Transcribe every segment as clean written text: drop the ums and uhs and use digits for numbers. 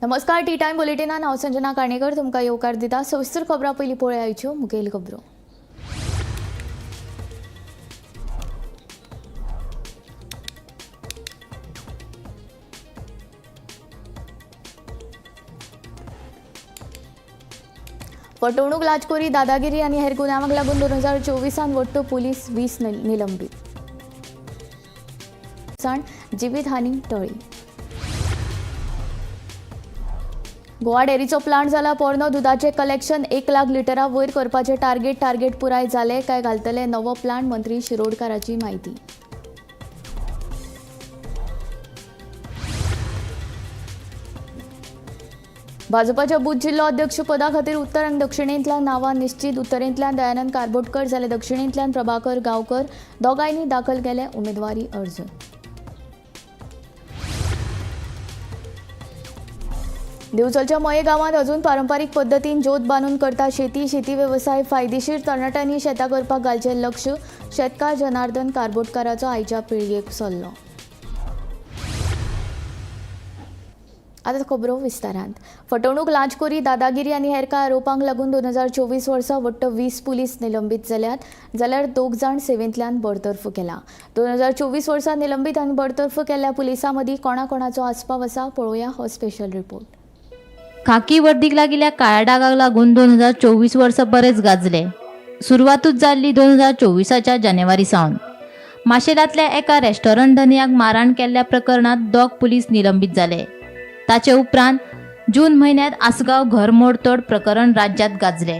नमस्कार, T time बुलेटिनान हांव संजना काणेकर तुमकां येवकार दिता. सविस्तर खबरां पयलीं पळोवया आयच्यो मुखेल खबरो. फटवणूक, लाचखोरी, दादागिरी आनी हेर गुन्यांवांक लागून 2024 वट्ट पुलीस 20 निलंबीत. जिवीतहानी टळ्ळी. गोवा डेअरीचो प्लांट जाला पोरणो. दुदाचें कलेक्शन 1 लाख लिटरा वयर करपाचें टार्गेट. टार्गेट पुराय जालें काय घालतले नवो प्लांट, मंत्री शिरोडकाराची म्हायती. भाजपाच्या बूथ जिल्लो अध्यक्ष पदा खातीर उत्तर आनी दक्षिणेंतल्यान नांवां निश्चीत. उत्तरेंतल्यान दयानंद कारबोटकर जाल्यार दक्षिणेंतल्यान प्रभाकर गांवकर, दोगांयनी दाखल केले उमेदवारी अर्ज. दिवचलच्या मये गांवांत अजून पारंपारीक पद्दतीन ज्योत बांदून करता शेती. शेती वेवसाय फायदेशीर, तरणाट्यांनी शेतां करपाक घालचें लक्ष, शेतकार जनार्दन कारबोटकाराचो आयच्या पिळगेक सल्लो. आतां खबरो विस्तारांत. फटवणूक, लांचखोरी, दादागिरी आनी हेर कांय आरोपांक लागून 2024 वर्सा वट्ट 20 पुलीस निलंबीत जाल्यात, जाल्यार 2 जाण सेवेंतल्यान बडतर्फ केला. 2024 वर्सा निलंबीत आनी बडतर्फ केल्ल्या पुलिसां मदीं कोणाकोणाचो आस्पाव आसा, पळोवया हो स्पेशल रिपोर्ट. खाकी वर्दीक लागिल्ल्या काळ्या डागाक लागून 2024 वर्सा बरेच गाजले. सुरवातूच जाल्ली 2024 जानेवारी सावन. माशेलांतल्या एका रेस्टॉरंट धनयाक मारहाण केल्ल्या प्रकरणांत 2 पुलीस निलंबीत जाले. ताचे उपरांत जून म्हयन्यांत आसगांव घर मोडतोड प्रकरण राज्यांत गाजले.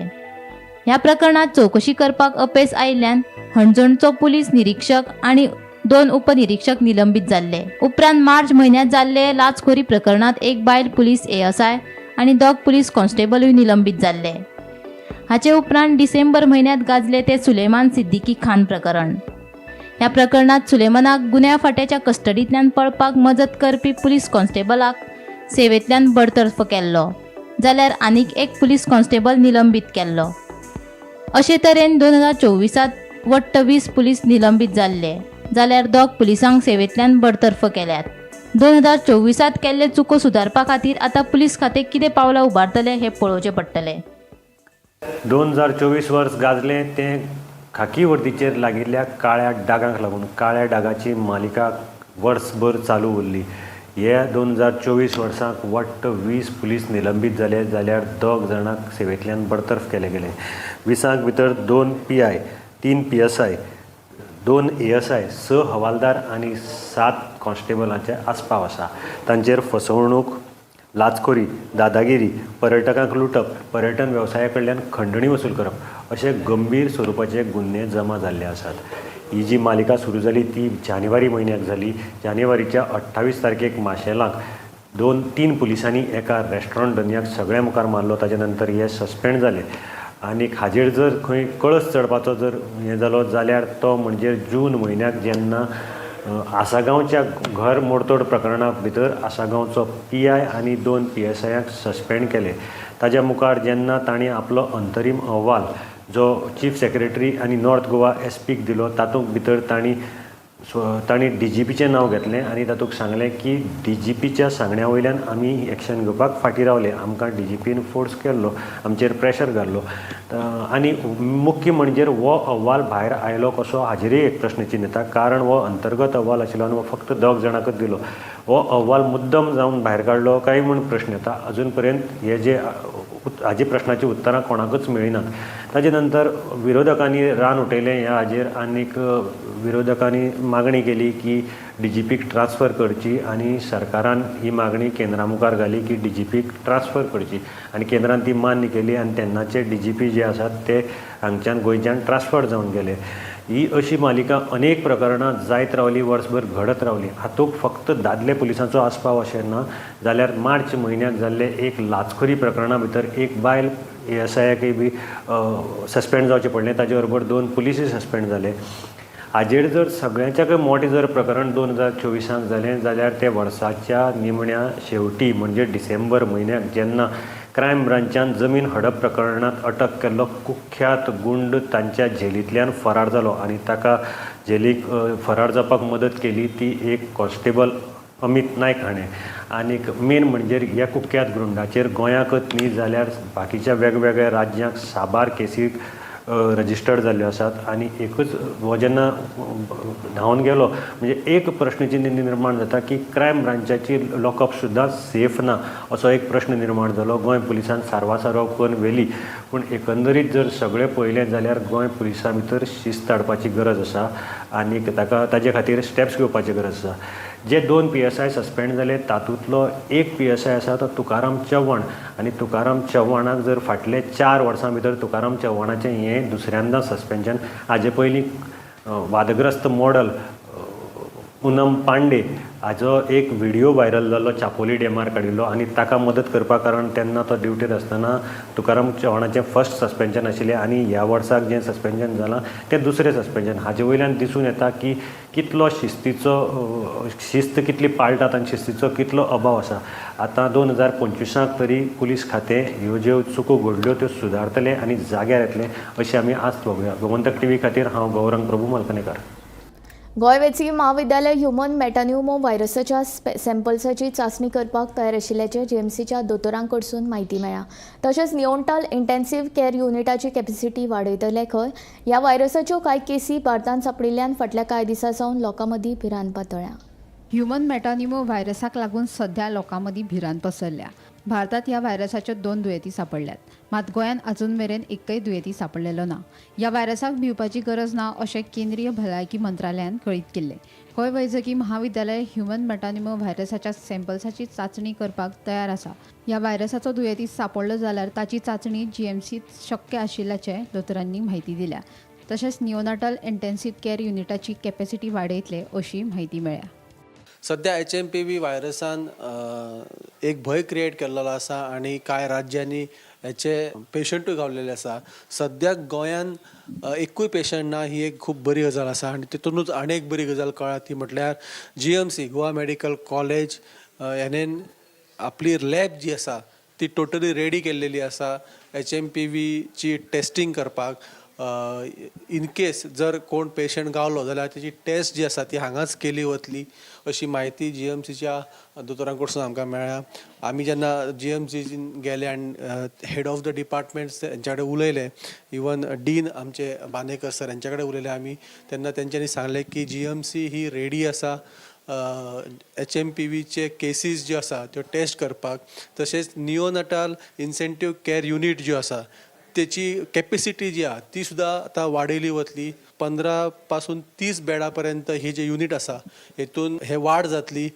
ह्या प्रकरणांत चवकशी करपाक अपेस आयिल्ल्यान हणजणचो पुलीस निरीक्षक आनी 2 उपनिरीक्षक निलंबीत जाल्ले. उपरांत मार्च म्हयन्यांत जाल्ले लाचखोरी प्रकरणांत एक बायल पुलीस एएसआय आनी 2 पुलीस कॉन्स्टेबलूय निलंबीत जाल्ले. हाचे उपरांत डिसेंबर म्हयन्यांत गाजले ते सुलेमान सिद्दीकी खान प्रकरण. ह्या प्रकरणांत सुलेमानाक गुन्यांव फांट्याच्या कस्टडींतल्यान पळपाक मजत करपी पुलीस कॉन्स्टेबलाक सेवेंतल्यान बडतर्फ केल्लो, जाल्यार आनीक एक पुलीस कॉन्स्टेबल निलंबीत केल्लो. अशे तरेन 2024 वट्ट 20 पुलीस निलंबीत जाल्ले, जाल्यार 2 पुलिसांक सेवेंतल्यान बडतर्फ केल्यात. 2024 केल्ले चुको सुदारपा खातीर आतां पुलीस खातें कितें पावलां उबारतलें हें पळोवचें पडटलें. 2024 वर्स गाजलें तें खाकी वर्दीचेर लागिल्ल्या काळ्या डागांक लागून. काळ्या डागाची मालिका वर्सभर चालू उरली. हे 2024 वर्साक वट्ट 20 पुलीस निलंबीत जाले, जाल्यार 2 जाणांक सेवेंतल्यान बडतर्फ केले गेले. 20 भितर 2 PI, 3 PSI, 2 ASI, 6 हवालदार आनी 7 कॉन्स्टेबलांचे आस्पाव आसा. तांचेर फसवणूक, लाचखोरी, दादागिरी, पर्यटकांक लुटप, पर्यटन वेवसाया कडल्यान खंडणी वसूल करप अशे गंभीर स्वरुपाचे गुन्हे जमा जाल्ले आसात. ही जी मालिका सुरू जाली ती जानेवारी म्हयन्याक जाली. जानेवारीच्या 28 तारखेक माशेलाक 2-3 पुलिसांनी एका रेस्टॉरंट धनयाक सगळ्या मुखार मारलो. ताच्या नंतर हे सस्पेंड जाले आनी हाजेर जर खंय कळस चडपाचो जर हें जालो जाल्यार तो म्हणजे जून म्हयन्याक जेन्ना आसागांवच्या घर मोडतोड प्रकरणा भितर आसागांवचो PI आनी 2 PSIक सस्पेंड केले. ताज्या मुखार जेन्ना तांणी आपलो अंतरीम अहवाल जो चीफ सेक्रेटरी आनी नॉर्थ गोवा SPक दिलो, तातूंत भितर तांणी DGPचें नांव घेतलें आनी तातूंत सांगलें की DGPच्या सांगण्या वयल्यान आमी एक्शन घेवपाक फाटीं रावले, आमकां DGPन फोर्स केल्लो, आमचेर प्रेशर घाल्लो. आनी मुख्य म्हणजे हो अहवाल भायर आयलो कसो हाजेरय एक प्रश्नचिन्न येता, कारण हो अंतर्गत अहवाल आशिल्लो आनी हो फक्त 2 जाणांकच दिलो. हो अहवाल मुद्दम जावन भायर काडलो काय म्हूण प्रश्न येता. अजून पर्यंत हे जे हाजे प्रश्नाची उत्तरां कोणाकच मेळिनात. ताजे नंतर विरोधकांनी रान उठयलें ह्या हाजेर आनीक विरोधकांनी मागणी केली की DGPक ट्रान्सफर करची आनी सरकारान ही मागणी केंद्रा मुखार घाली की DGPक ट्रान्सफर करची आनी केंद्रान ती मान्य केली आनी तेन्नाचे DGP जे आसात ते हांगच्यान गोंयच्यान ट्रान्सफर जावन गेले. ही अशी मालिका अनेक प्रकरणां जायत रावली, वर्सभर घडत रावली. हातूंत फक्त दादले पुलिसांचो आस्पाव अशें ना, जाल्यार मार्च म्हयन्याक जाल्ले एक लाचखोरी प्रकरणा भितर एक बायल ASIकय बी सस्पेंड जावचें पडलें, ताजे बरोबर 2 पुलिसूय सस्पेंड जाले. हाजेर जर सगळ्यांच्याकय मोटें जर प्रकरण 2024 जालें जाल्यार ते वर्साच्या निमण्या शेवटी म्हणजे डिसेंबर म्हयन्याक जेन्ना क्रायम ब्रांचान जमीन हडप प्रकरणांत अटक केल्लो कुख्यात गुंड तांच्या झेलींतल्यान फरार जालो आनी ताका झेलीक फरार जावपाक मदत केली ती एक कॉन्स्टेबल अमित नायक हाणें. आनीक मेन म्हणजे ह्या कुख्यात गुंडाचेर गोंयाकच न्ही जाल्यार बाकीच्या वेगवेगळ्या राज्यांक साबार केसी रजिस्टर्ड जाल्ल्यो आसात. आनी एकूच हो जेन्ना धांवन गेलो म्हणजे एक प्रश्नचिन्ह निर्माण जाता की क्रायम ब्रांचाची लॉकअप सुद्दां सेफ ना असो एक प्रश्न निर्माण जालो. गोंय पुलिसान सारवासारव करून व्हेली, पूण एकंदरीत जर सगळें पळयलें जाल्यार गोंय पुलिसां भितर शिस्त हाडपाची गरज आसा आनी ताका ताजे खातीर स्टेप्स घेवपाची गरज आसा. जे 2 PSI suspend जाले तातूंतलो एक PSI आसा तो तुकाराम चव्हाण आनी तुकाराम चव्हाणाक जर फाटले 4 वर्सां भितर तुकाराम चव्हाणाचें हें दुसऱ्यांदा सस्पेन्शन. हाजे पयलीं वादग्रस्त मॉडल पूनम पांडे हाजो एक व्हिडियो व्हायरल जाल्लो, चापोली डॅमार काडिल्लो आनी ताका मदत करपा कारण तेन्ना तो ड्युटेर आसतना तुकाराम चव्हाणाचें फर्स्ट सस्पेन्शन आशिल्लें आनी ह्या वर्साक जें सस्पेन्शन जालां तें दुसरें सस्पेन्शन. हाजे वयल्यान दिसून येता की कितलो शिस्तीचो शिस्त कितली पाळटात आनी शिस्तीचो कितलो अभाव आसा. आतां 2025 तरी पुलीस खातें ह्यो ज्यो चुको घडल्यो त्यो सुदारतलें आनी जाग्यार येतलें अशी आमी आस्त बघूया. गोमंतक टीव्ही खातीर हांव गौरंग प्रभू मलकनेकर. गोंय वैजकी म्हाविद्यालय ह्युमन मेटान्युमो व्हायरसाच्या सॅम्पल्साची चांचणी करपाक तयार आशिल्ल्याचें जीएमसीच्या दोतोरां कडसून म्हायती मेळ्ळा. तशेंच निओनाटल इंटेन्सिव्ह केअर युनिटाची कॅपॅसिटी वाडयतले खंय. ह्या व्हायरसाच्यो कांय केसी भारतांत सांपडिल्ल्यान फाटल्या कांय दिसां सावन लोकां मदीं भिरांत पातळ्ळ्या. ह्युमन मेटान्युमो व्हायरसाक लागून सध्या लोकां मदीं भिरांत पसरल्या. भारतात ह्या व्हायरसाच्यो 2 दुयेंती सांपडल्यात, मात गोंयांत अजून मेरेन एकय दुयेंती सांपडलेलो ना. ह्या व्हायरसाक भिवपाची गरज ना अशें केंद्रीय भलायकी मंत्रालयान कळीत केल्लें. गोंय वैजकी म्हाविद्यालय ह्युमन मेटान्युमो व्हायरसाच्या सॅम्पल्साची चांचणी करपाक तयार आसा. ह्या व्हायरसाचो दुयेंती सांपडलो जाल्यार ताची चांचणी जीएमसीत शक्य आशिल्ल्याचें दोतोरांनी म्हायती दिल्या. तशेंच निओनाटल इंटेन्सिव्ह केअर युनिटाची कॅपॅसिटी वाडयतले अशी म्हायती मेळ्ळ्या. सध्या HMPV व्हायरसान एक भंय क्रिएट केल्लो आसा आनी कांय राज्यांनी हेचे पेशंटूय गावलेले आसा. सद्याक गोंयान एकूय पेशंट ना, ही एक खूब बरी गजाल आसा. आनी तितूनच आनी एक बरी गजाल कळ्ळा ती म्हटल्यार GMC Goa medical college हेणेन आपली लॅब जी आसा ती टोटली रेडी केल्लेली आसा HMPVची टेस्टींग करपाक. इन केस जर कोण पेशंट गावलो जाल्यार तेची टेस्ट जी आसा ती हांगाच केली वतली अशी म्हायती जीएमसीच्या दोतोरां कडसून आमकां मेळ्ळ्या. आमी जेन्ना जीएमसीन गेले आनी हेड ऑफ the departments हेंच्या कडेन उलयले, इवन डीन आमचे बांदेकर सर हेंच्या कडेन उलयले आमी, तेन्ना तेंच्यांनी सांगलें की जीएमसी ही रेडी आसा HMPVचे केसीस ज्यो आसा त्यो टेस्ट करपाक. तशेंच निओनाटल इन्सेंटीव केअर युनीट ज्यो आसा तेची कॅपेसिटी जी आहा ती सुद्दां आतां वाडयली वतली. 15 पासून 30 बेडां पर्यंत ही जी युनीट आसा हेतून हे वाड जातली.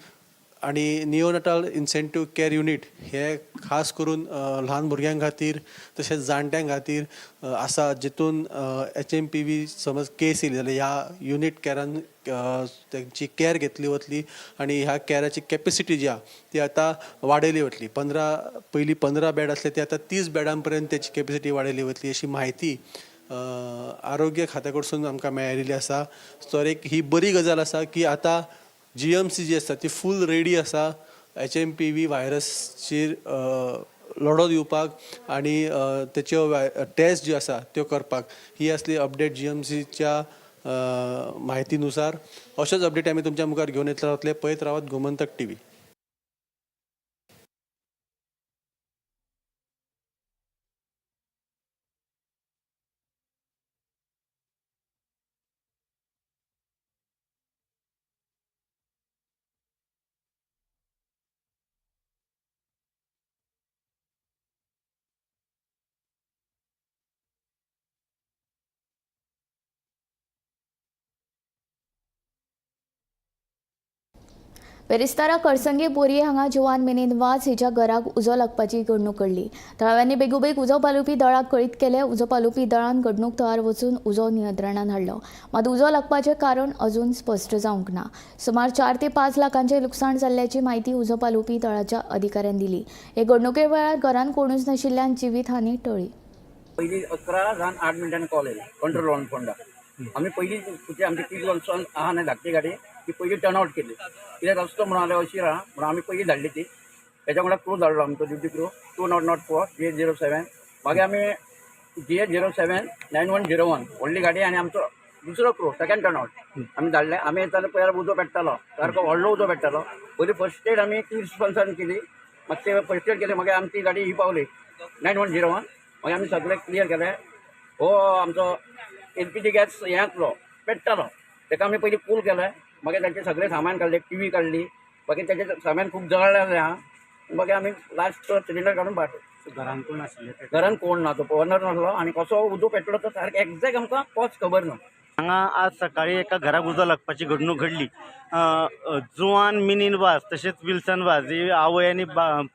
आनी निओनाटल इन्सेंटीव केअर युनीट हे खास करून ल्हान भुरग्यां खातीर तशेंच जाणट्यां खातीर आसा, जितून HMPV समज केस येयली जाल्यार ह्या युनीट केरान तेंची केअर घेतली वतली आनी ह्या केराची कॅपेसिटी जी आहा ती आतां वाडयली वतली. 15 पयलीं 15 बेड आसले ते आतां 30 बेडां पर्यंत तेची कॅपेसिटी वाडयली वतली अशी म्हायती आरोग्य खात्या कडसून आमकां मेळिल्ली आसा. सो एक ही बरी गजाल आसा की आतां जीएमसी जी आसा ती फूल रेडी आसा HMPV व्हायरसचेर लढो दिवपाक आनी तेच्यो टेस्ट ज्यो आसा त्यो करपाक. ही आसली अपडेट जीएमसीच्या म्हायतीनुसार. अश्योच अपडेट आमी तुमच्या मुखार घेवन येतले रावतले. पळयत रावात गोमंतक टीव्ही. बेरेस्तारा करसंगे बोरये हांगा जुवान मेनेन वाज हिच्या घराक उजो लागपाची घडणूक घडली. थळाव्यांनी बेगोबेग उजो पालोवपी दळाक कळीत केलें. उजो पालोवपी दळान घडणूक थळार वचून उजो नियंत्रणान हाडलो, मात उजो लागपाचें कारण अजून स्पश्ट जावंक ना. सुमार 4 ते 5 लाखांचें लुकसाण जाल्ल्याची म्हायती उजो पालोवपी दळाच्या अधिकाऱ्यान दिली. हे घडणुके वेळार घरांत कोणूच नाशिल्ल्यान जिवीत हानी टळ्ळी. पयलीं 11 जावन 8 मिनटांनी कॉल येयला कंट्रोल ऑन फोंडा. आमी पयलीं आमची ती वचोन आहा न्ही धाकटी गाडी ती पयलीं टर्न आवट केली, कित्याक रस्तो म्हणून जाल्यार अशीर आहा म्हणून आमी पयलीं धाडली ती. तेच्या वांगडा क्रू धाडलो आमचो ड्युटी क्रू 2004 GA 07. मागीर आमी GA 07 9101 व्हडली गाडी आनी आमचो दुसरो क्रू सेकंड टर्न आवट आमी धाडले. आमी येताले पळयार उजो पेट्टालो, सारको व्हडलो उजो पेट्टालो. पयली फर्स्ट एड आमी ती रिस्पॉन्सान केली. मातशें फर्स्ट एड केले, मागीर आमची गाडी ही पावली 9101. मागीर आमी सगळें क्लियर केलें. हो आमचो एलपीजी गॅस हें आसलो, पेट्टालो, ताका आमी पयलीं कूल केलें. मागीर तांचें सगळें सामान काडलें, टिवी काडली. मागीर ताचें सामान खूब जळ्ळेलें आहा. मागीर आमी लास्ट सिलिंडर काडून भायर. घरान कोण आशिल्ले? घरान कोण ना, तो ओनर नासलो आनी कसो उजो पेटलो तो सारको एग्जॅक्ट आमकां कॉज खबर ना. हांगा आज सकाळी एका घराक उजो लागपाची घडणूक घडली. जुवान मिनीन वाज तशेंच विल्सन वाज ही आवय आनी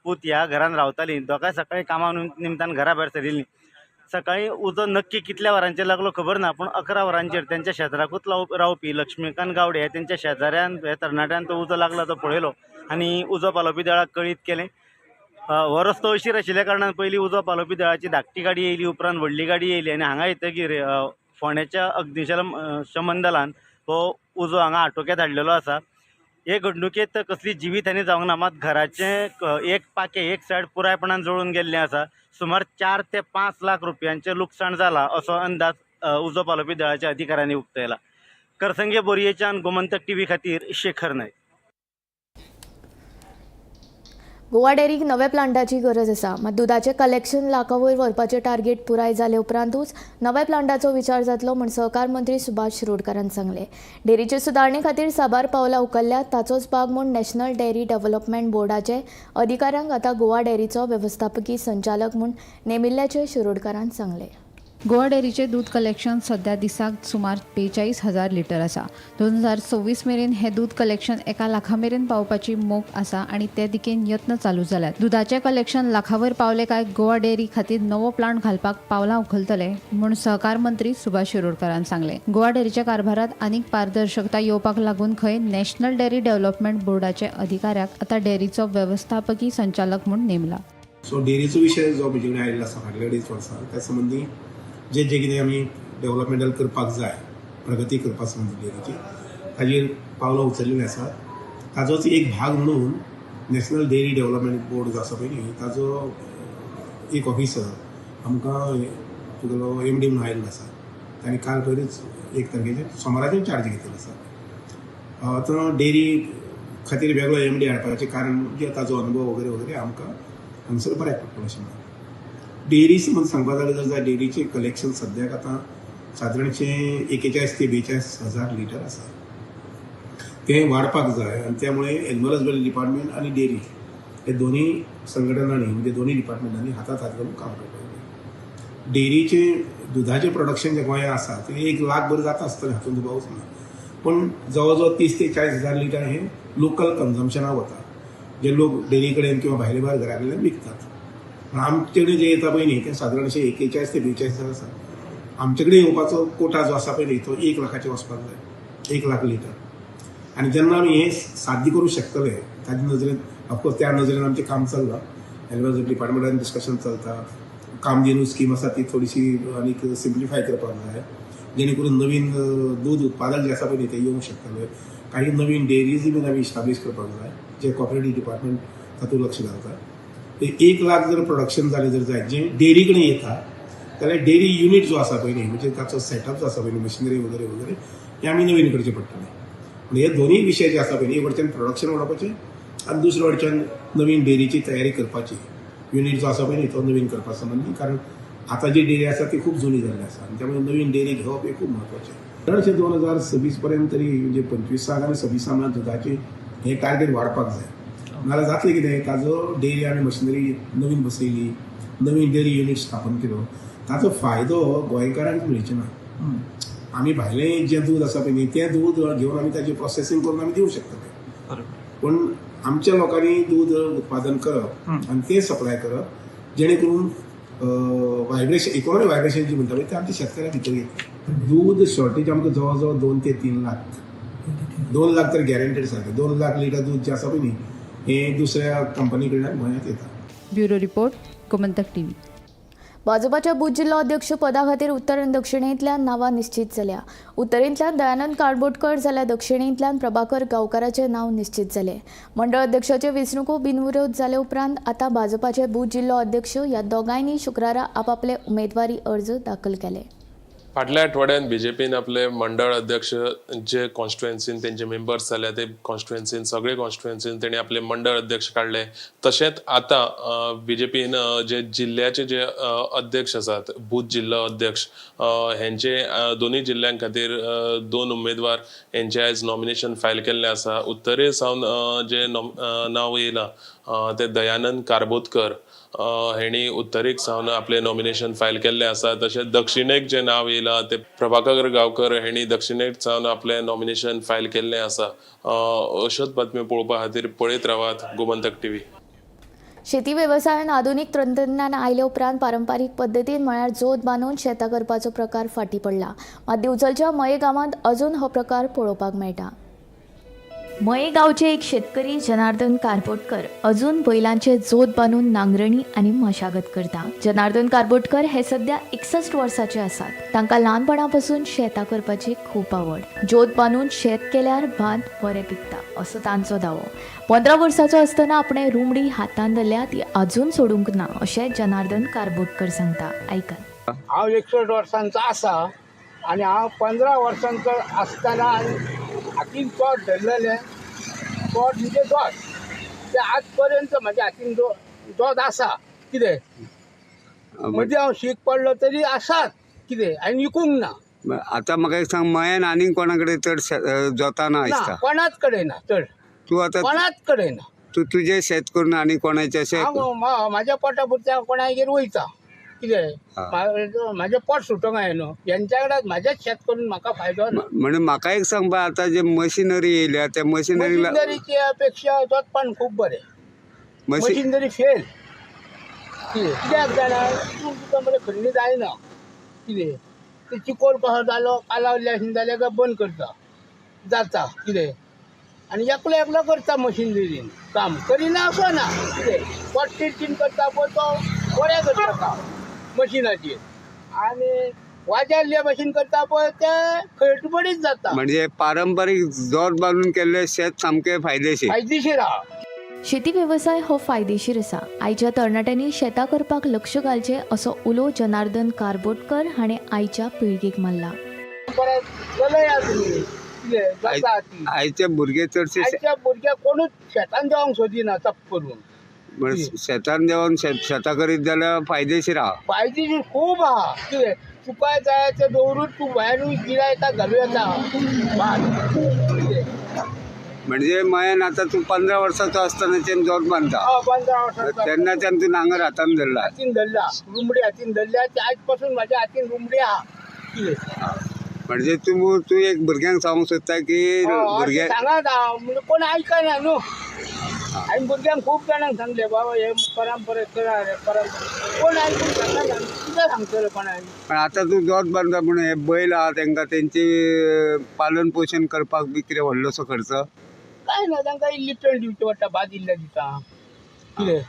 पूत ह्या घरान रावतालीं. दोगांय सकाळी कामा निमतान घरा भायर सरिल्लीं. सकाळी उजो नक्की कितल्या वरांचेर लागलो खबर ना, पूण 11 वरांचेर तेंच्या शेजराकूच रावपी लक्ष्मीकांत गावडे हे तेंच्या शेजाऱ्यान हे तरणाट्यान तो उजो लागला तो पळयलो आनी उजो पालोवपी दळाक कळीत केलें. हो रस्तो अशीर आशिल्ल्या कारणान पयलीं उजो पालोवपी दळाची धाकटी गाडी येयली, उपरांत व्हडली गाडी येयली आनी हांगा येतकीर फोंड्याच्या अग्निशमन दलान हो उजो हांगा आटोक्यात हाडलेलो आसा. हे घडणुकेंत कसली जिवीत हानी जावंक ना, मात घराचें एक पाखें एक सायड पुरायपणान जळून गेल्लें आसा. सुमार 4 ते 5 लाख रुपयांचें लुकसाण जालां असो अंदाज उजो पालोवपी दळाच्या अधिकाऱ्यांनी उक्तायला. करसंगे बोरयेच्यान गोमंतक टीव्ही खातीर शेखर नायक. गोवा डेअरीक नव्या प्लांटाची गरज आसा, मात दुदाचें कलेक्शन लाखा वयर व्हरपाचें टार्गेट पुराय जाले उपरांतूच नव्या प्लांटाचो विचार जातलो म्हूण सहकार मंत्री सुभाष शिरोडकारान सांगलें. डेअरीचे सुदारणे खातीर साबार पावलां उखल्ल्यात, ताचोच भाग म्हूण नॅशनल डेअरी डेव्हलपमेंट बोर्डाचे अधिकाऱ्यांक आतां गोवा डेअरीचो वेवस्थापकी संचालक म्हूण नेमिल्ल्याचें शिरोडकारान सांगलें. गोवा डेअरीचें दूद कलेक्शन सध्या दिसाक सुमार 42,000 लिटर आसा. 2026 मेरेन हें दूद कलेक्शन 1 लाखा मेरेन पावपाची मोख आसा आनी ते दिकेन यत्न चालू जाल्यात. दुदाचें कलेक्शन लाखावयर पावलें काय गोवा डेअरी खातीर नवो प्लांट घालपाक पावलां उखलतले म्हूण सहकार मंत्री सुभाष शिरोडकारान सांगलें. गोवा डेअरीच्या कारभारात आनीक पारदर्शकता येवपाक लागून खंय नॅशनल डेअरी डेव्हलपमेंट बोर्डाचे अधिकाऱ्याक आतां डेअरीचो वेवस्थापकी संचालक म्हूण नेमला. सो डेअरीचो विशय जो म्हजे कडेन आयिल्लो आसा फाटल्या 2.5 वर्सां, त्या संबंदी जे जे कितें आमी डेव्हलपमेंटल करपाक जाय, प्रगती करपा संबंदी डेअरीची, ताजेर पावलां उचलिल्लीं आसात. ताजोच एक भाग म्हणून नॅशनल डेअरी डेव्हलपमेंट बोर्ड जो आसा पळय न्ही, ताजो एक ऑफिसर आमकां तुगेलो एमडी म्हणून आयिल्लो आसा. ताणें काल पयरूच 1 तारखेचेर सोमाराचेर चार्ज घेतिल्लो आसा. आतां डेअरी खातीर वेगळो एमडी हाडपाचें कारण म्हणजे ताजो अनुभव वगैरे वगैरे आमकां हांगसर बऱ्याक पडटलो अशें म्हणटा. डेअरी समज सांगपा जाल्यार जर डेअरीचें कलेक्शन सद्याक आतां सादारणशें 41 ते 42 हजार लिटर आसा, तें वाडपाक जाय आनी त्यामुळे एनिमल हजबंडरी डिपार्टमेंट आनी डेअरी हे दोनूय संघटनांनी म्हणजे दोनूय डिपार्टमेंटांनी हातात हात घालून काम करपाक जाय. डेअरीचें दुदाचें प्रोडक्शन जें गोंयांत आसा तें 1 लाख भर जाता आसतलें, हातूंत दुबावच ना, पूण जवळ जवळ 30 ते 40 हजार लिटर हें लोकल कन्जम्पशनाक वता, जे लोक डेअरी कडेन किंवा भायले भायर घरा कडल्यान विकतात. पूण आमचे कडेन जें येता पळय न्ही तें सादारणशें 41 ते 42 हजार आसा. आमचे कडेन येवपाचो कोटा जो आसा पळय न्ही तो 1 लाखाचेर वचपाक जाय, 1 लाख लिटर. आनी जेन्ना आमी हें साध्य करूंक शकतले ताजे नजरेन, ऑफकोर्स त्या नजरेन आमचें काम चल्लां, एनिमल डिपार्टमेंटान डिस्कशन चलता, कामधेनू स्कीम आसा ती थोडीशी आनीक सिम्प्लिफाय करपाक जाय, जेणे करून नवीन दूद उत्पादक जें आसा पळय न्ही तें येवंक शकतले. काही नवीन डेअरीज बीन आमी इस्टाब्लीश करपाक जाय, जे कॉपरेटीव डिपार्टमेंट तातूंत लक्ष घालता. ते 1 लाख जर प्रोडक्शन जालें जर जायत जें डेअरी कडेन येता जाल्यार डेअरी युनीट जो आसा पळय न्ही, म्हणजे ताचो सेटअप जो आसा पळय न्ही, मशिनरी वगैरे वगैरे हें आमी नवीन करचें पडटलें. पूण हे दोनूय विशय जे आसा पळय न्ही, एक वटच्यान प्रोडक्शन वाडोवपाचें आनी दुसरे वटच्यान नवीन डेअरीची तयारी करपाची, युनीट जो आसा पळय न्ही तो नवीन करपा संबंदी, कारण आतां जी डेअरी आसा ती खूब जुनी जाल्ली आसा आनी त्यामुळे नवीन डेअरी घेवप हें खूब म्हत्वाचें. चडशें 2026 पर्यंत तरी म्हणजे 25 आनी 26 म्हळ्यार दुदाचें हें टार्गेट वाडपाक जाय. नाजाल्यार जातलें कितें, ताजो डेअरी आमी मशिनरी नवीन बसयली, नवीन डेअरी युनीट स्थापन केलो, ताचो फायदो गोंयकारांक मेळचें ना. आमी भायलें जें दूद आसा पळय न्ही तें दूद घेवन आमी ताचें प्रोसेसींग करून आमी दिवंक शकतले, पूण आमच्या लोकांनी दूद उत्पादन करप आनी तें सप्लाय करप, जेणे करून व्हायब्रेशन, इकॉनॉमी व्हायब्रेशन जी म्हणटा पळय तें आमच्या शेतकऱ्यां भितर येता. दूद शॉर्टेज आमकां जवळ जवळ 2 ते 3 लाख, 2 लाख तर गॅरंटेड सारकें, 2 लाख लिटर दूद जें आसा पळय न्ही हें दुसऱ्या कंपनी कडल्यान गोंयांत येता. Bureau report, Gomantak TV. भाजपाच्या बूथ जिल्लो अध्यक्ष पदा खातीर उत्तर आनी दक्षिणेंतल्यान नांवां निश्चित जाल्या. उत्तरेंतल्यान दयानंद कारबोटकर जाल्यार दक्षिणेंतल्यान प्रभाकर गांवकाराचें नांव निश्चित जालें. मंडळ अध्यक्षाचे वेंचणुको बिनविरोध जाले उपरांत आतां भाजपाचे बूथ जिल्लो अध्यक्ष ह्या दोगांयनी शुक्रारा आपापले उमेदवारी अर्ज दाखल केले. फाटल्या आठवड्यान बीजेपीन आपले मंडळ अध्यक्ष जे कॉन्स्टिट्युएन्सीन तेंचे मेंबर्स जाल्या ते कॉन्स्टिट्युएन्सीन सगळे कॉन्स्टिट्युएन्सीन तेणी आपले मंडळ अध्यक्ष काडले. तशेंच आतां बीजेपीन जे जिल्ल्याचे जे अध्यक्ष आसात, बूथ जिल्लो अध्यक्ष हेंचे दोनूय जिल्ल्यां खातीर 2 उमेदवार हेंचे आयज नॉमिनेशन फायल केल्लें आसा. उत्तरे सावन जे नांव येयलां ते दयानंद कारबोतकर हेणी उत्तरेक सावन आपलें नॉमिनेशन फायल केल्लें आसा. तशेंच दक्षिणेक जें नांव येयलां तें प्रभाकर गांवकर हेणी दक्षिणेक सावन आपलें नॉमिनेशन फायल केल्लें आसा. अश्योच बातम्यो पळोवपा खातीर पळयत रावात गोमंतक टीव्ही. शेती वेवसायान आधुनीक तंत्रज्ञान आयले उपरांत पारंपारीक पद्दतीन म्हळ्यार जोत बांदून शेतां करपाचो प्रकार फाटीं पडला. मात दिवचलच्या मये गांवांत अजून हो प्रकार पळोवपाक मेळटा. मये गांवचे एक शेतकरी जनार्दन कारबोटकर अजून बैलांचे जोत बांदून नांगरणी आनी मशागत करता. जनार्दन कारबोटकर हे सध्या 61 वर्साचे आसात. तांकां ल्हानपणा पासून शेतां करपाची खूब आवड. जोत बांदून शेत केल्यार भात बरें पिकता असो तांचो दावो. 15 वर्साचो आसतना आपणें रुमडी हातान धरल्या ती अजून सोडूंक ना अशें जनार्दन कारबोटकर सांगता. आयकात. हांव 61 वर्सांचो आसा आनी हांव 15 वर्सांचो आसतना हातीन चोट धरलेलें. चोट म्हणजे जोत ते आज पर्यंत म्हज्या हातीन जोत आसा. कितें मदीं हांव शीक पडलो तरी आसात कितें आनी विकूंक ना. आतां म्हाका एक सांग, मयान आनीक कोणा कडेन चड जोतां ना दिसता? कोणाच कडेन ना चड. तूं आतां कोणाच कडेन ना. तूं तुजें शेत करून आनी कोणाचें अशें? हांव म्हाज्या पोटा पुरत्या कोणागेर वयता. कितें म्हाजें पोट सुटोंक जाय न्हू, हेंच्या कडेन म्हाजेंच शेत करून म्हाका फायदो ना. म्हणजे म्हाका एक सांग, आतां जे मशिनरी येयल्या त्या मशिनरी मशिनरीच्या पेक्षा जोतपान खूब बरें. Machinery fail. कितें कित्याक जाणा, तूं तुका मरे खंडी जायना. कितें ते चिकोल कसो जालो कालावल्या जाल्यार काय बंद करता जाता. कितें आनी एकलो एकलो करता मशिनरीन काम करिना असो ना. कितें पोटतिडकीन करता पळय तो बरें करता काम मशिनाचेर, आनी वाजाल्ल्या मशीन करता पळय ते खळटबडीच जाता. म्हणजे पारंपारीक जोत बांदून केल्लें शेत सामकें फायदेशीर. फायदेशीर आहा. शेती वेवसाय हो फायदेशीर आसा. आयच्या तरणाट्यांनी शेतां करपाक लक्ष घालचें असो उलो जनार्दन कारबोटकर हाणें आयच्या पिळगेक मारला. परत चलया तुमी कितें जाता ती. आयचे भुरगे चडशे आयच्या भुरगे कोणूच शेतान देंवंक सोदिना तप करून. शेतान देंवन शेतां करीत जाल्यार फायदेशीर आहा. फायदेशीर खूब आहा. कितें तुका जाय तें दवरून तूं भायरूय गिरायकाक घालूं येता भात. म्हणजे मयान आतां तूं 15 वर्साचो आसतनाच्यान जोत बांदता. 15 वर्सांचो तेन्नाच्यान तूं नांगर हातान धरला. हातीन धरला, रुमडी हातीन धरल्या. आयज पासून म्हाज्या हातीन रुमडी आहा. कितें म्हणजे तूं तूं एक भुरग्यांक सांगूंक सोदता की भुरगे सांगात हांव म्हणजे कोण आयकना न्हू. हांवें भुरग्यांक खूब जाणांक सांगलें बाबा हे परंपरा करा रे परंपरा, कोण आयकून सांगना. कितें सांगतलें कोणाक? पण आतां तूं जोत बांदता म्हणून हे बैल आहा तेंकां तेंची पालन पोशण करपाक बी कितें व्हडलोसो खर्च काय ना, तांकां इल्ली पेंट दिवची पडटा भात इल्लें दिता. कितें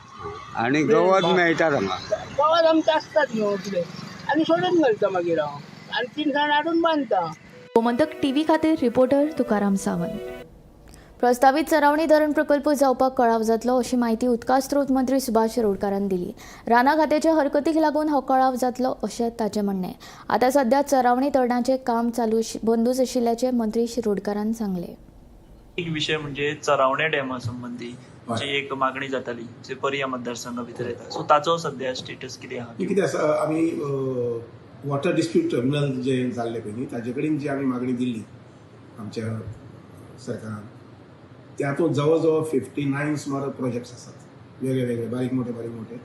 आनी गवत मेळटा तांकां. गवत आमचें आसतात न्हू. कितें आनी सोडून घालता मागीर हांव आनी 3 जाण हाडून बांदता. गोमंतक टीव्ही खातीर रिपोर्टर तुकाराम सावंत. प्रस्तावीत चरावणी धरण प्रकल्प जावपाक कळाव जातलो अशी म्हायती उदका स्रोत मंत्री सुभाष शिरोडकारान दिली. राना खात्याच्या हरकतीक लागून हो कळाव जातलो अशें ताचें म्हणणें. आतां सध्या चरावणी धरणाचें काम चालू बंदूच आशिल्ल्याचें मंत्री शिरोडकारान सांगलें. एक विषय म्हणजे चरावणे डॅमा संबंदी जी एक मागणी जाताली जे पर्या मतदारसंघा भितर येता, सो ताचो सध्या स्टेटस कितें आहा? कितें आसा, आमी वॉटर डिस्प्यूट ट्रिब्युनल जे जाल्लें पळय न्ही ताजे कडेन जी आमी मागणी दिल्ली आमच्या सरकारान, त्यातून जवळ जवळ 59 सुमार प्रोजेक्ट्स आसात वेगळे वेगळे बारीक मोठे बारीक मोठे,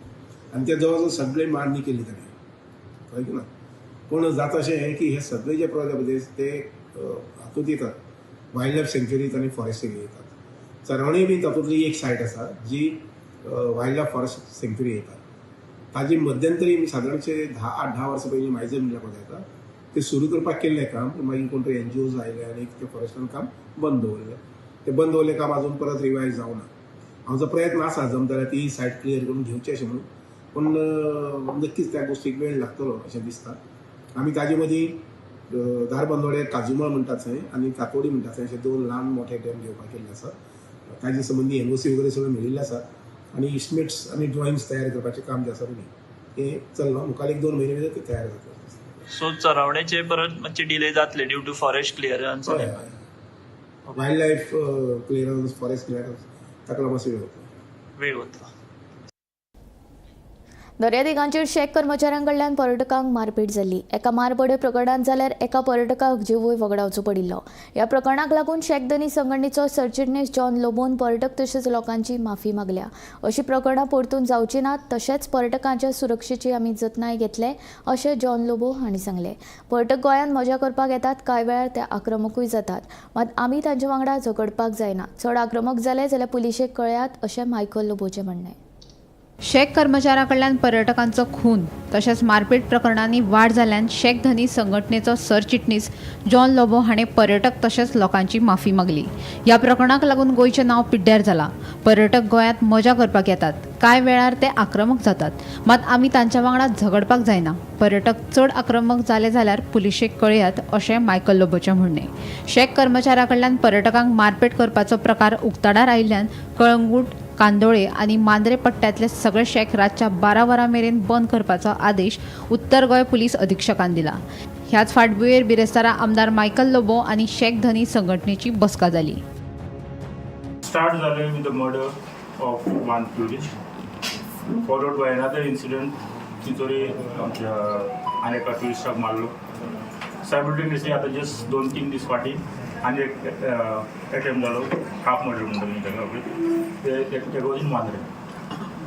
आनी ते जवळ जवळ सगळे मान्य केल्ले ताणें. कळ्ळें की ना? पूण जाता अशें की हे सगळे जे प्रोजेक्ट ते हातूंत येतात, वायल्ड लायफ सँक्च्युरीज आनी फॉरेस्ट एरिया येतात. चरवणी बी तातूंतली एक सायट आसा जी वायल्ड लायफ फॉरेस्ट सँक्च्युरी येतात. ताजी मध्यंतरी सादारणशे 8-10 वर्सां पयलीं मायजर म्हणल्यार पळय येता ते सुरू करपाक केल्लें काम, पूण मागीर कोण तरी एनजीओज आयले आनी ते फॉरेस्टान काम बंद दवरलें. ते बंद दवरलें काम अजून परत रिवायज जावना. आमचो प्रयत्न आसा जमता जाल्यार ती सायट क्लियर करून घेवची अशें म्हणून, पूण नक्कीच त्या गोश्टीक वेळ लागतलो अशें दिसता. आमी ताजे मदीं धारबांदोडे काजुमळ म्हणटात थंय आनी कातोडी म्हणटात थंय अशे 2 ल्हान मोठे डॅम घेवपाक केल्ले आसा. ताजे संबंदी एनओसी वगैरे सगळें मेळिल्लें आसा आनी इस्टिमेट्स आनी ड्रॉइंग्स तयार करपाचें काम जें आसा पळय तें चल्लां. मुखार 1-2 म्हयने भितर तें तयार जातलें. सो चरावण्याचे परत मातशे डिले जातले ड्यू टू फॉरेस्ट क्लियरन्स. हय हय, wild life clearance, forest clearance, ताका लागून मातसो वेळ वतलो. वेळ वतलो. दर्यादेगांचेर शॅक कर्मचाऱ्यां कडल्यान पर्यटकांक मारपेट जाल्ली. एका मारबडय प्रकरणांत जाल्यार एका पर्यटकाक जिवूय वगडावचो पडिल्लो. ह्या प्रकरणाक लागून शॅक धनी संघटनेचो सरचिटणीस जॉन लोबोन पर्यटक तशेंच लोकांची माफी मागल्या. अशी प्रकरणां परतून जावची नात, तशेंच पर्यटकांच्या सुरक्षेची आमी जतनाय घेतले अशें जॉन लोबो हांणी सांगलें. पर्यटक गोंयांत मजा करपाक येतात, कांय वेळार ते आक्रमकूय जातात, मात आमी तांचे वांगडा झगडपाक जायना. चड आक्रमक जाले जाल्यार पुलिशेक कळयात अशें मायकल लोबोचें म्हणणें. शॅक कर्मचाऱ्यां कडल्यान पर्यटकांचो खून तशेंच मारपेट प्रकरणांनी वाड जाल्ल्यान शॅक धनी संघटनेचो सरचिटणीस जॉन लोबो हाणें पर्यटक तशेंच लोकांची माफी मागली. ह्या प्रकरणाक लागून गोंयचें नांव पिड्ड्यार जालां. पर्यटक गोंयांत मजा करपाक येतात, कांय वेळार ते आक्रमक जातात, मात आमी तांच्या वांगडा झगडपाक जायना. पर्यटक चड आक्रमक जाले जाल्यार पुलिशेक कळयात अशें मायकल लोबोचें म्हणणें. शॅक कर्मचाऱ्यां कडल्यान पर्यटकांक मारपेट करपाचो प्रकार उक्ताडार आयिल्ल्यान कळंगूट, कांदोळे आनी मांद्रे पट्ट्यांतले सगळे शॅक रातच्या 12 वरां मेरेन बंद करपाचो आदेश उत्तर गोंय पुलीस अधीक्षकान दिला. ह्याच फाटभुंयेर बिरेस्तारा आमदार मायकल लोबो आनी शॅक धनी संघटनेची बसका जाली. स्टार्ट जालें with the murder of one tourist, followed by another incident Chicholi आमच्या आनी एका ट्युरिस्टाक मारलो. सायमल्टेनियसली आतां जस्ट 2-3 दीस फाटीं आनी एक एटेम्प जालो, हाफ मर्डर म्हणटा तुमी ताका, ते तेका वचून मांद्रे.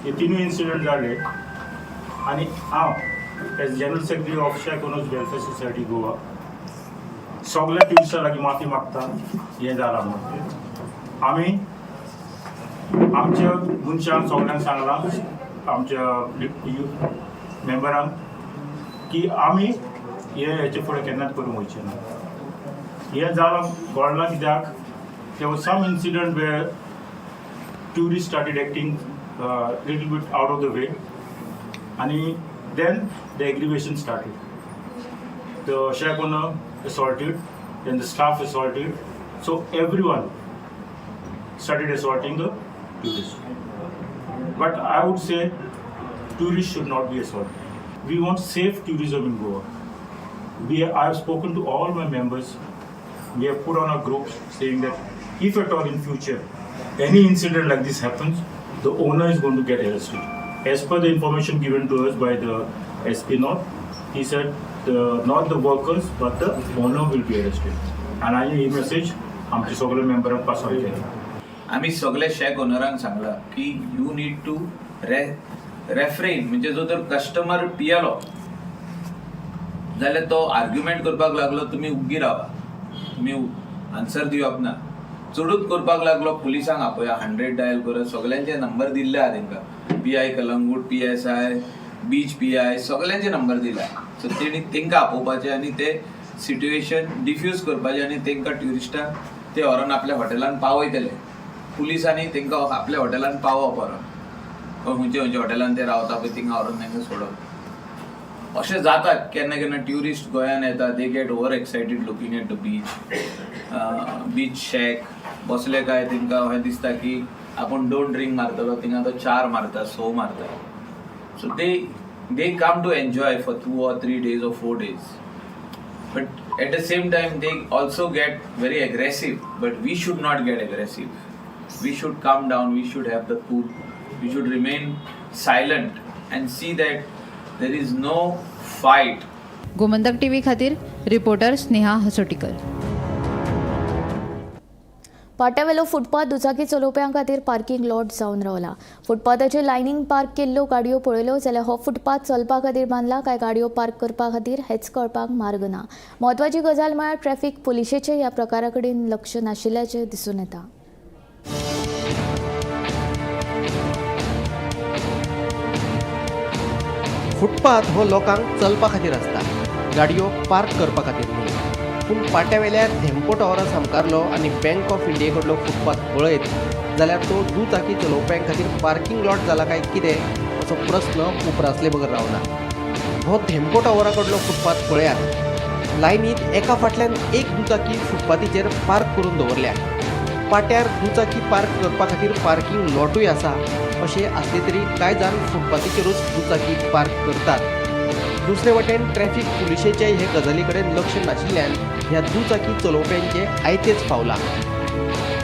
हे तिनूय इन्सिडंट जाले आनी हांव as general secretary of Shack Owners Welfare Society Goa सगल्या ट्युरिस्टां लागीं माफी मागता हें जालां म्हणून. आमी आमच्या मनशांक सगल्यांक सांगलां, आमच्या मेंबरांक, की आमी हे हेचे फुडें केन्नाच करूंक वयचे ना. हें जालां घडलां कित्याक, there was some incident where tourists started acting little bit out of the way आनी then the aggravation started. The shack owner assaulted, then the staff assaulted, so everyone started assaulting the tourists. But I would say tourists should not be assaulted. We want safe tourism in Goa. I have spoken to all my members. We have put on a group saying that if at all in future any incident like this happens, the owner is going to get arrested. As per the information given to us by the SP North, he said not the workers but the owner will be arrested. And I he message आमचे सगळे मेंबरांक pass on केले. आमी सगळे shack ओनरांक सांगला की you need to refrain, म्हणजे जो तर कस्टमर पियेलो जाल्यार तो आर्ग्युमेंट करपाक लागलो, तुमी उग्गी रावा, तुमी आन्सर दिवप ना. चडूच करपाक लागलो पुलिसांक आपया, 100 डायल करा, सगळ्यांचे नंबर दिल्ले आहा तेंकां, PI Calangute, PSI, beach PI, सगळ्यांचे नंबर दिला. सो तेणी तेंकां आपोवपाचे आनी ते सिट्युएशन डिफ्यूज करपाचें आनी तेंकां ट्युरिस्टांक ते व्हरोन आपल्या हॉटेलान पावयतले. पुलिसांनी तेंकां आपल्या हॉटेलान पावप व्हरोन, खंयच्या खंयच्या हॉटेलान ते रावता पळय थिंगा व्हरोन तेंकां सोडप. अशें जाता केन्ना केन्ना ट्युरिस्ट गोंयान येता, they get over excited looking at the beach, beach shack बसले काय तेंकां अशें दिसता की आपूण 2 ड्रिंक मारतलो, थिंगा तो 4 मारता, 6 मारता. So they come to enjoy for 2 or 3 days or 4 days, but at the same time they also get very aggressive. But we should not get aggressive. We should calm down, we should have the cool, we should remain silent and see that there is no fight. Gomantak TV खातीर reporter Sneha हसोटीकर. पाट्यावेलो footpath दुचाकी चलोवप्यां खातीर parking lot जावन रावला. फुटपाथाचेर लायनीन park केल्ल्यो गाडयो पळयल्यो जाल्यार हो फुटपाथ चलपा खातीर बांदला काय गाडयो पार्क करपा खातीर हेच कळपाक मार्ग ना. म्हत्वाची गजाल म्हळ्यार ट्रॅफिक पुलिशेचें ह्या प्रकारा कडेन लक्ष नाशिल्ल्याचें दिसून येता. फुटपाथ हो लोकांक चलपा खातीर आसता, गाडयो पार्क करपा खातीर न्ही. पूण पाट्यावेल्या धेंपो टॉवरा सामकारलो आनी बँक ऑफ इंडिये कडलो फुटपाथ पळयत जाल्यार तो दुचाकी चलोवप्यां खातीर पार्किंग लॉट जाला काय कितें असो प्रस्न उप्रासले बगर रावना. हो धेंपो टॉवरा कडलो फुटपाथ पळयात, लायनीत एका फाटल्यान एक दुचाकी फुटपाथीचेर पार्क करून दवरल्या. पाट्यार दुचाकी पार्क करपा खातीर पार्किंग लॉटूय आसा. अशें आसलें तरी कांय जाण फुटपाथीचेरूच दुचाकी पार्क करतात. दुसरे वटेन ट्रॅफिक पुलिशेचें हे गजाली कडेन लक्ष नाशिल्ल्यान ह्या दुचाकी चलोवप्यांचें आयतेच फावलां.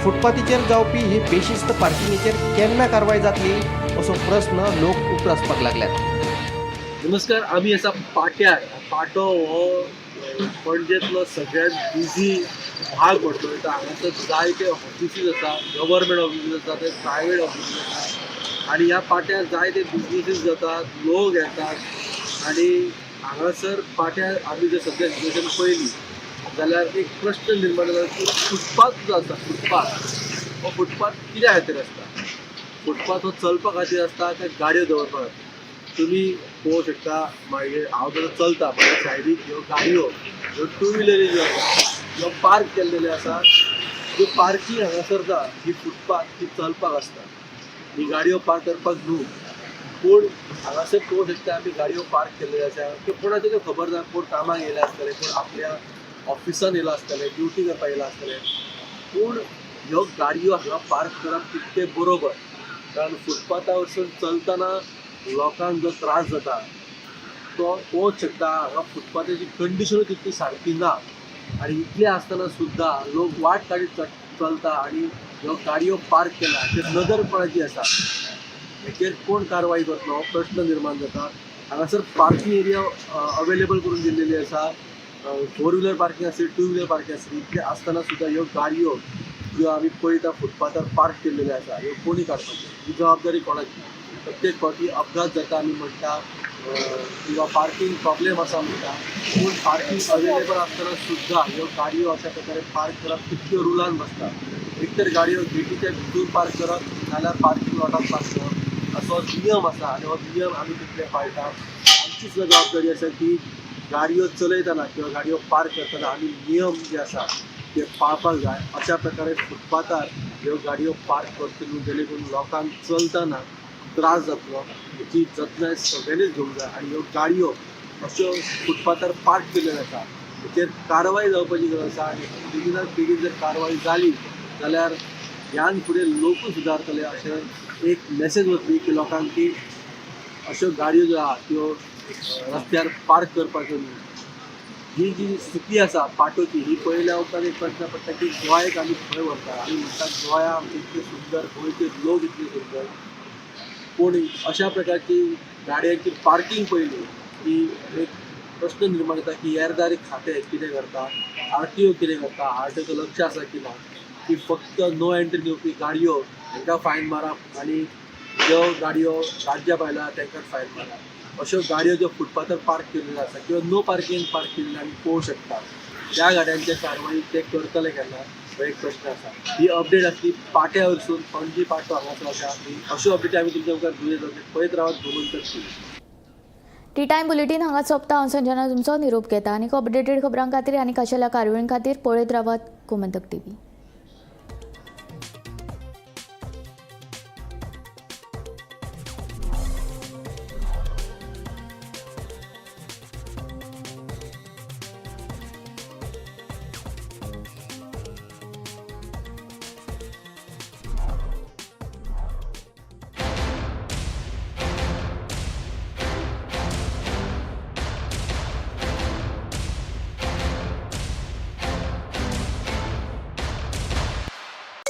फुटपाथीचेर जावपी हे बेशिस्त पार्किंगेचेर केन्ना कारवाय जातली असो प्रस्न लोक उप्रासपाक लागल्यात. नमस्कार, आमी आसा पाट्यार. पाटो हो पणजेंतलो सगळ्यांत बिझी भाग म्हटलो वयता. हांगासर जायते ऑफिसीस आसा, गव्हर्मेंट ऑफिसीस आसा, ते प्रायवेट ऑफिसीस आसा आनी ह्या पाट्यार जायते बिजनेसीस जातात, लोक येतात आनी हांगासर पाट्यार आमी जर सद्या सिट्युएशन पळयली जाल्यार एक प्रश्न निर्माण जाता की फुटपाथ जो आसा, फुटपाथ हो फुटपाथ कित्या खातीर आसता? फुटपाथ हो चलपा खातीर आसता काय गाडयो दवरपा खातीर? तुमी पळोवंक शकता, मागीर हांव जर चलता म्हाज्या सायडीक ह्यो गाडयो, ह्यो टू व्हिलरी ज्यो आसा ह्यो पार्क केल्लेल्यो आसा. ज्यो पार्कींग हांगासर जा ही फुटपाथ ही चलपाक आसता, ही गाडयो पार्क करपाक न्हू. पूण हांगासर पळोवंक शकता आमी गाडयो पार्क केल्ल्यो आसा, त्यो कोणाच्यो त्यो खबर ना. कोण कामाक येयले आसतले, कोण आपल्या ऑफिसान येयला आसतले, ड्युटी करपाक येयला आसतले. पूण ह्यो गाडयो हांगा पार्क करप तितकें बरोबर, कारण फुटपाथा वरसून चलतना लोकांक जो त्रास जाता तो पळोवंक शकता. हांगा फुटपाथाची कंडिशनूय तितकी सारकी ना आनी इतलें आसतना सुद्दां लोक वाट काडीत चलता आनी ह्यो गाडयो पार्क केला ते नदर कोणाची आसा, हेचेर कोण कारवाय करतलो हो प्रश्न निर्माण जाता. हांगासर पार्कींग एरिया अवेलेबल करून दिल्लेली आसा, फोर व्हिलर पार्कींग आसली, टू व्हिलर पार्कींग आसली, इतलें आसतना सुद्दां ह्यो गाडयो ज्यो आमी पळयता फुटपाथार पार्क केल्लेल्यो आसा ह्यो कोणी काडपाच्यो, ही जबाबदारी कोणाची? प्रत्येक फावटी अपघात जाता आमी म्हणटा किंवा पार्कींग प्रॉब्लेम आसा म्हणटा, पूण पार्कींग अवेलेबल आसतना सुद्दां ह्यो गाडयो अशा प्रकारे पार्क करप कितक्यो रुलान बसता. एक तर गाडयो गेटीच्या भितूर पार्क करप नाल्यार पार्कींग लॉटान पार्क करप असो नियम आसा आनी हो नियम आमी कितले पाळटा. आमची सुद्दां जबाबदारी आसा की गाडयो चलयतना किंवा गाडयो पार्क करतना आमी नियम जे आसा ते पाळपाक जाय. अशा प्रकारे फुटपाथार ह्यो गाडयो पार्क करच्यो न्हू, जेणे करून लोकांक चलतना त्रास जातलो हेची जतनाय सगळ्यांनीच घेवंक जाय. आनी ह्यो गाडयो अश्यो फुटपाथार पार्क केल्ल्यो आसा हेचेर कारवाय जावपाची गरज आसा आनी बेगिनात बेगीन जर कारवाय जाली जाल्यार ह्यान फुडें लोकूय सुदारतले अशें एक मॅसेज वतली की लोकांक की अश्यो गाडयो ज्यो आहा त्यो रस्त्यार पार्क करपाच्यो न्हू. ही जी स्थिती आसा पाटोची ही पळयल्या उपरांत एक प्रश्न पडटा की गोंयक आमी खंय व्हरता? आमी म्हणटा गोंया आमचें इतकें सुंदर, गोंयचे लोक इतले सुंदर, पूण अशा प्रकारची गाडयांची पार्कींग पळयली की एक प्रश्न निर्माण जाता की येरादारी खातें कितें करता, आरटीओ कितें करता, आरटीओचो लक्ष आसा की ना, की फक्त नो एंट्री दिवपी गाडयो हांकां फायन मारप आनी ज्यो गाडयो राज्या भायल्या तांकां फायन मारप. अश्यो गाडयो ज्यो फुटपाथार पार्क केल्ल्यो आसा किंवा नो पार्किंग पार्क केल्ल्यो आमी पळोवंक शकता, त्या गाडयांचे कारवाई ते करतले केन्ना हो एक प्रश्न आसा. ही अपडेट आसली पाट्या वरसून, पणजी पाटो हांगासर आसा. अश्यो अपडेटी आमी तुमच्या मुखार दिवंक जातले. पळयत रावात Gomantak TV. T time bulletin हांगा सोंपता. हांव संजना तुमचो निरोप घेता. आनी अपडेटेड खबरां खातीर आनी खाशेल्या कार्यावळीं खातीर पळयत रावात गोमंतक टीव्ही.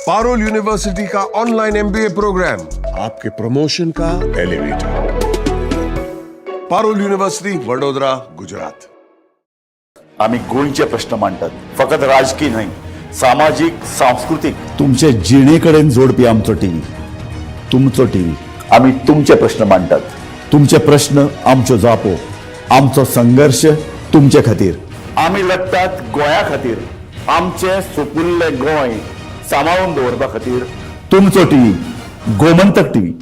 पारुल यूनिवर्सिटी का ऑनलाइन एमबीए प्रोग्राम आपके प्रमोशन का एलिवेटर. पारुल यूनिवर्सिटी, वडोदरा, गुजरात. आमी गोंयचे प्रश्न मांडटात, फकत राजकीय न्हय, सामाजीक, सांस्कृतीक, तुमचे जिणे कडेन जोडपी आमचो टीव्ही, तुमचो टीव्ही. आमी तुमचे प्रश्न मांडटात, तुमचे प्रश्न आमच्यो जापो, आमचो संघर्श तुमचे खातीर. आमी लढटात गोंया खातीर, आमचें सुपुल्लें गोंय सांबाळून दवरपा खातीर. तुमचो टीव्ही, गोमंतक टीव्ही.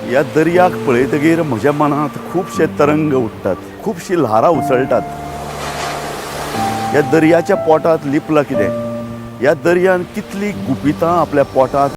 ह्या दर्याक पळयतगीर म्हज्या मनांत खुबशे तरंग उठ्ठात, खुबशीं ल्हारां उसळटात. ह्या दर्याच्या पोटांत लिपलां कितें? ह्या दर्यान कितलीं गुपितां आपल्या पोटांत